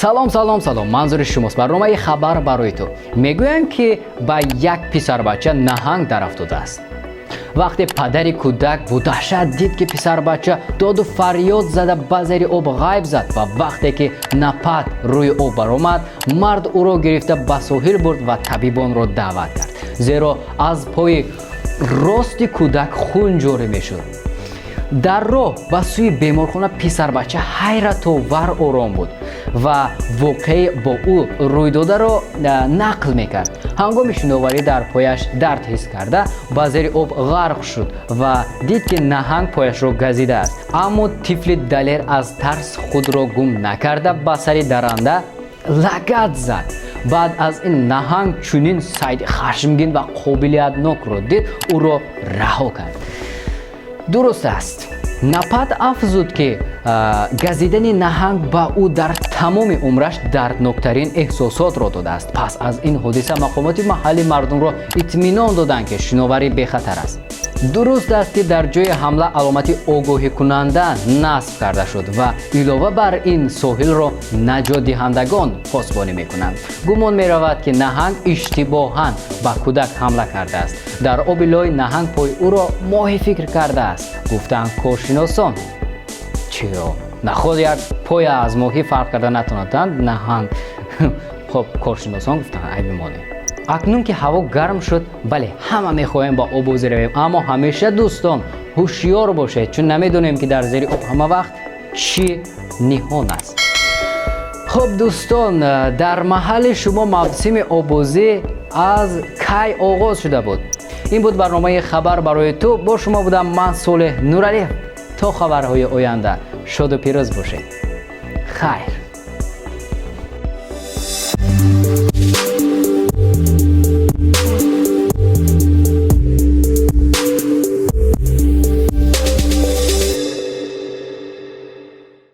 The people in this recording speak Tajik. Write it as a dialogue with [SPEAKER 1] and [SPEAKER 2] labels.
[SPEAKER 1] Салом, салом, салом! Манзури шумост барномаи «Хабар барои ту». Мегӯянд, ки ба як писарбача наҳанг дарафтодааст. Вақте падари кӯдак бо даҳшат дид, ки писарбача доду фарёд зада ба зери об ғайб зад, ва вақте ки Напат рӯи об баромад, мард ӯро гирифта ба соҳил бурд ва табибонро даъват кард, зеро аз пои рости кӯдак хун ҷорӣ мешуд. Дар роҳ ба сӯи беморхона писарбача ҳайратовар ором буд ва воқеаи бо ӯ рӯйдодаро нақл мекард. Ҳангоми шиноварӣ дар пояш дард ҳис карда, ба зери об ғарқ шуд ва дид, ки наҳанг пояшро газидааст. Аммо тифли далер аз тарс худро гум накарда, ба сари даранда лагад зад. Баъд аз ин наҳанг чунин сайди хашмгин ва қобилиятнокро дид, ӯро раҳо кард. Дуруст аст, Напат афзуд, ки газидани наҳанг ба ӯ дар тамоми умраш дардноктарин эҳсосотро додааст. Пас аз ин ҳодиса мақомоти маҳаллӣ мардумро итминон доданд, ки шиноварӣ бехатар аст. Дуруст аст, ки дар ҷои ҳамла аломати огоҳикунанда насб карда шуд ва илова бар ин соҳилро наҷотдиҳандагон посбонӣ мекунанд. Гумон меравад, ки наҳанг иштибоҳан ба кӯдак ҳамла кардааст. Дар оби лой наҳанг пои ӯро моҳӣ фикр кардааст, гуфтанд коршиносон. Чиро наход як поя аз моҳӣ фарқ карда натонаданд наҳанг? Хоб, коршиносон гуфтанд, айби мо не. Акнун ки ҳаво гарм шуд, бале, ҳама мехоҳем ба оббозӣ равем, аммо ҳамеша, дӯстон, ҳушёр бошед, чун намедонем, ки дар зери об ҳама вақт чӣ ниҳон аст. Хуб, дӯстон, дар маҳалли шумо мавсими оббозӣ аз кай оғоз шуда буд? Ин буд барномаи «Хабар барои ту». Бо шумо будам ман, Солеҳ Нуралиев. То хабарҳои оянда шоду пирӯз бошед. Хайр.